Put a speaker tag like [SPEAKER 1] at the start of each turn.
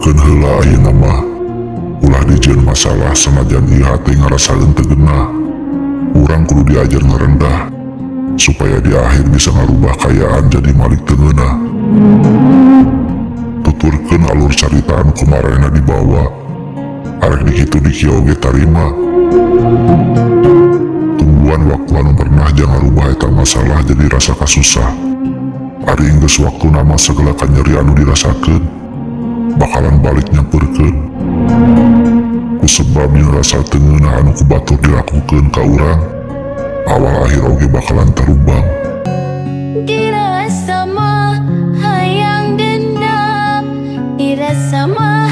[SPEAKER 1] Luhurkeun heula ayeuna mah. Ulah dijieun masalah sanajan ieu hate ngarasaeun teu genah. Urang kudu diajar ngerendah supaya di akhir bisa ngarubah kayaan jadi malik teu ngeunah. Tuturkeun alur carita anu kumarena dibawa. Arek dikitu dikieu oge tarima. Tungguan waktu anu pernah jang ngarubah eta masalah jadi rasa kasusah. Ari enggeus waktuna mah segala kanyeri anu dirasakeun bakalan balik nyamperkeun. Kusebab jeung rasa teu ngeunah anu ku batur dilakukeun ka urang, awal akhir oge bakalan tarumbang.
[SPEAKER 2] Dirasa mah hayang dendam, dirasa mah